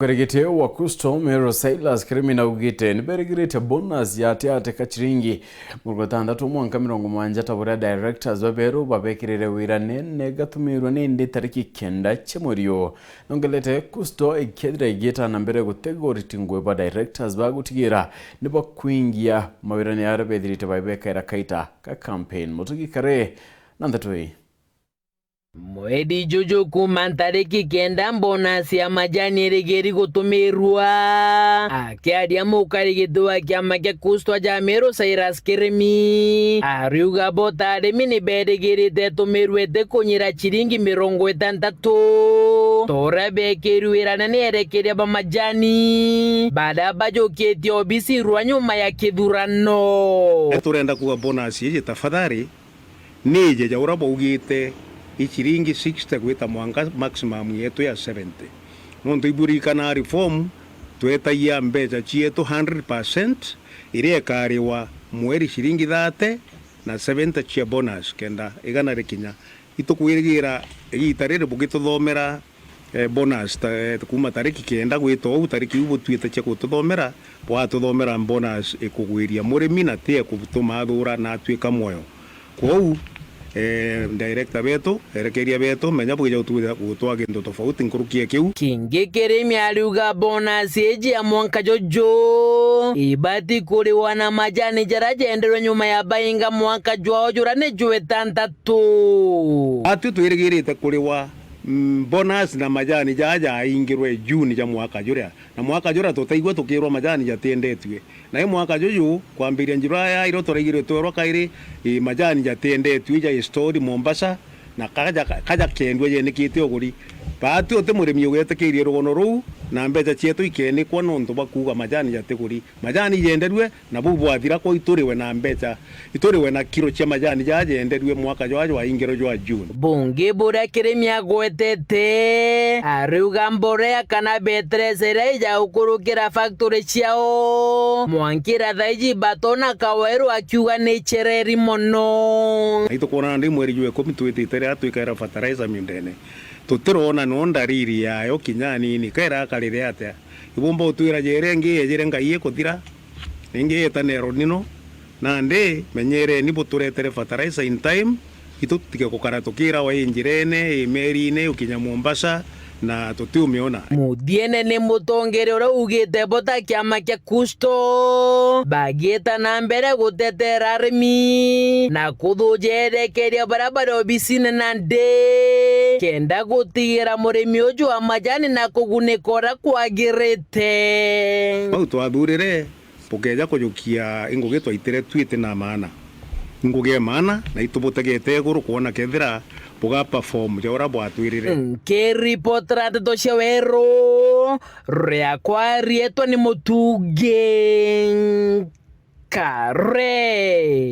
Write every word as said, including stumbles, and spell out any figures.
Mweregete wa Kusto, Meru Silas Kirimi naugite niberigirite bonus ya ati ati ka chiringi mirongo itantatu mwanka mirongo mwanja ta buria directors baberu babekirire wira nene gatumirwe nindi tariki kenda cia mweri uyu. Nongelete Kusto ikethira igita na mbere gutega uriti ngui ba directors bagutigira nibakwingia mawirani aria bethirite babekaira kaita ka campaign. Mutugi Kare na ndeto ii. Mweri juju kuuma ntariki kenda, bonus ya majani irigiri gutumirwa. Akiaria mukari giti wa kiama kia Kusto ja Meru, Cyrus Kirimi, ariuga bo ta arimi ni berigirite itumirwe iti kunyira chiringi mirongo itantatu, ta uria bekirwe wira nene erekeria ba majani, baria bajukitie obisi rwa nyuma ya kithurano. Turenda kuuga bonus iji tafadhali, nije ja uria baugite i chiringi sixty gwita mwanka maximum yetu ya seventy. Nontu iburirikana reform, twetagia mbeca cietu hundred percent, iria ikariwa mweri chiringi thirty na seventy cia bonus, kenda igana rikinya. Itukwirigira igiita riri bugituthomera eh, bonus ta, eh, kuuma tariki kenda gwita uu, tariki iu butuite cia gututhomera, bwatuthomera bonus ikugwiria murimi na ti ekutuma athura na atuika mwoyo. Kwou, eh, director betu, erekeria betu, menya bwija gutwira gutwaa gintu tofauti nkuruki ya kiu. Kingi Kirimi ariuga bonus iji ya mwanka juju ibati kuriwa na majani jaria jenderwe nyuma ya bainga mwanka jwao juria ni jwa itantatu. Atwi twirigirite kuriwa, mm, bonus na majani jaa jaingirwe June ja mwaka juria, na mwaka juria tutaigua tukirwa majani jatiendetue. Na i mwaka juju, kwambiria July, airo turaigirwe twerwa kairi, i, majani jatiendetue ja stored Mombasa, na kaja, kaja kendua jenikite uguri. Baatwi uti murimi ugetikirie rugono ruu, na mbeca cietu ikenikwa nontu bwa kuuga majani jatiguri. Majani jenderue, na buu bwathira, kwou ituriwe na mbeca, ituriwe na kiro cia majani jaa jenderue mwaka jwaa jwaingirwe jwa June. Bungi buria Kirimi agwetete, ariuga mborea kana beteresa iria ija gukurukira factory ciao, mwankira thaiji batona kaweru akiuga ni icereri mono. Na itukwona ndi mweri jwa ikumi twitite riria twikaira fertilizer miundene. Tutirona no ndariri yayo kinya anini, ka irakarire atia? Ibumba utwira jere ingi yejire ngai ikuthira, ingi yeta nero nino, nandi menyereni buturetere fertilizer in time, itu tutige gukara tukirawa i njirene, i merine, ukinya Mombasa, na tutiumiona. Muthiene ni mutongeria uria ugite bo ta kiama kia Kusto, bagiita na mbere gutetera arimi na kuthuja erekeria baria bari obisine nandi, kenda gutigira murimi uju wa majani na kugunika uria kwagirite. Bau twathurire, bukeja kujukia i ngugi twaitire tu iti na maana. I ngugi e maana, na itubutegete iguru kwona kethira buga perform ja uria bwatwirire. Nkiripotera ndeto cia weru, riakwa rietwa ni Mutugi Kare.